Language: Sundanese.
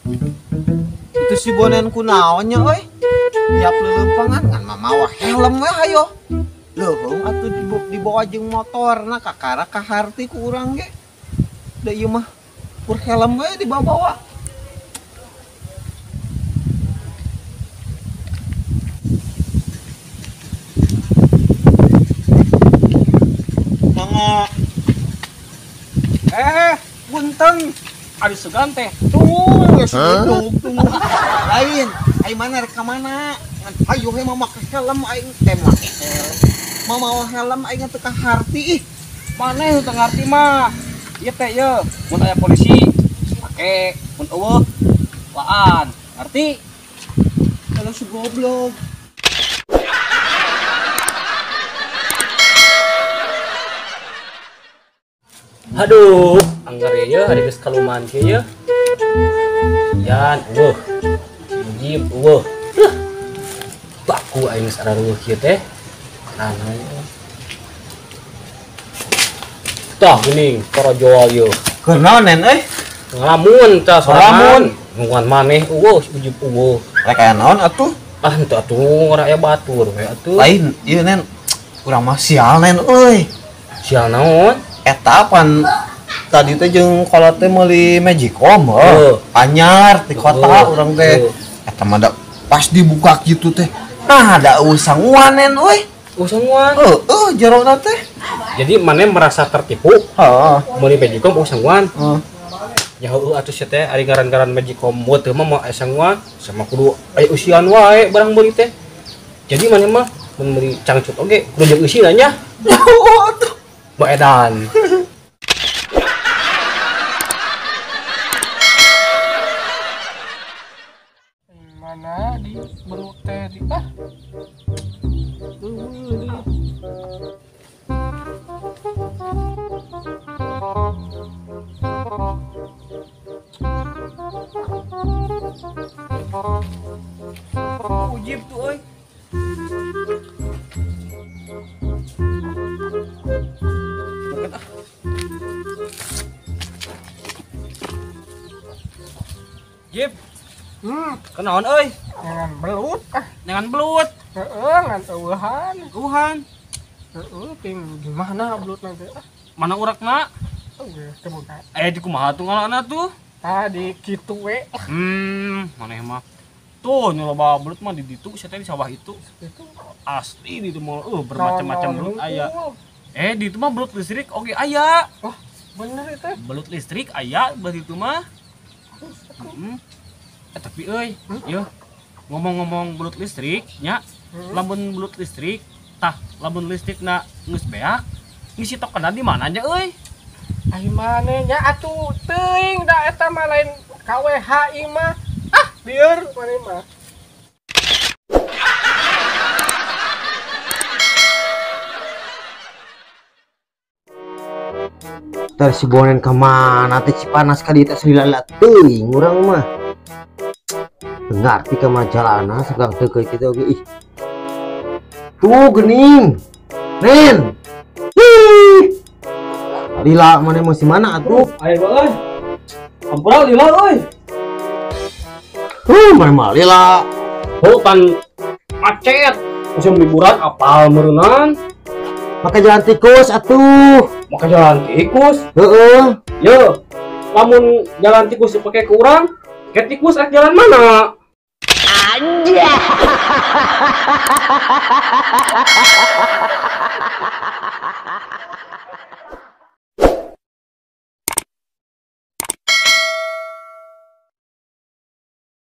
Itu si Bonen kunaon nya euy. Tiap leuleumpangan ngan mamawa helm we hayo. Leuheung atuh dibawa jeung motorna kakara kaharti ku urang ge. Da ieu mah pur helm we dibawa-bawa. Mangga. Bunteng. Ari sugan teh. Tuh, tuh. Lain, ai mana rek ka mana? Ngan hayo he mah make helm aing teh make helm. Mamawa helm aing teu kaharti ih. Maneh teu ngarti mah. Ieu teh ieu, mun aya polisi make, mun eueuh laan. Ngarti? Kalau si goblok. Aduh, anggar ya, hari geus kaluman kieu ya. Yan, eueuh. Mujib eueuh. Baku aing geus ararueuh kieu teh. Karana. Tah geuning parajol ieu. Keur naon nen euy? Ngalamun tah sorangan. Nungguan maneh eueuh, ujib eueuh. Rek aya naon atuh? Ah henteu atuh ora aya batur we atuh. Lain ieu nen. Urang mah sial nen euy. Sial naon? Eta pan tadi teh jeung kolot teh meuli Magicom heuh. Anyar di kota urang teh. Eta mah da pas dibuka kitu teh. Nah, da eueuh sanguan nen euy. Eueuh sanguan. Heueuh jerona teh. Jadi maneh merasa tertipu? Heeh. Meuli Magicom eueuh sanguan. Heeh. Ya heueuh atuh sia teh ari ngaran-ngaran Magicom teu mah moal aya sanguan, sama kudu aya eusian wae barang meuli teh. Jadi maneh mah mun meuli cangcut oge kudu jeung eusina nya. Heueuh atuh. Baedan. Mana di belut teh di ah. Ujib tuh euy. Jib. Kenaon euy? Ngan belut ah. Ngan belut. Heeh, ngan eueuhan. Eueuhan. Heeh, ting gimana belut nanti ah. Mana urakna? Eueuh, teu boga. Eh di kumaha tuh ngalana tuh? Tadi kitu we. Maneh mah. Tuh nu loba belut mah di ditu sia teh di sawah itu. Itu asli di itu mah bermacam-macam belut aya. Di itu mah belut listrik oge aya. Oh, bener itu. Belut listrik aya belut itu mah. Tapi euy, yeuh ngomong-ngomong belut listrik nya, lamun belut listrik tah lamun listrikna geus beak, ngisi tokenan di mana nya euy? Ai maneh nya atuh teuing da eta mah lain KWH ieu mah. Ah, lieur maneh mah. Tar si Bonen ka mana teh Cipanas ka dieu teh salila teuing urang mah. Teu ngarti ka majalana sagang teu kitu oge ih. Tuh geuning. Nen. Ih. Lila maneh mau si mana atuh? Ayo euy. Ampura lila euy. Maneh mah lila. Oh pan macet. Musim liburan apal meureunnan. Make jalan tikus atuh. Make jalan tikus? Heeh. Yo, lamun jalan tikus dipake ke urang, ke tikus rek jalan mana? Anjay.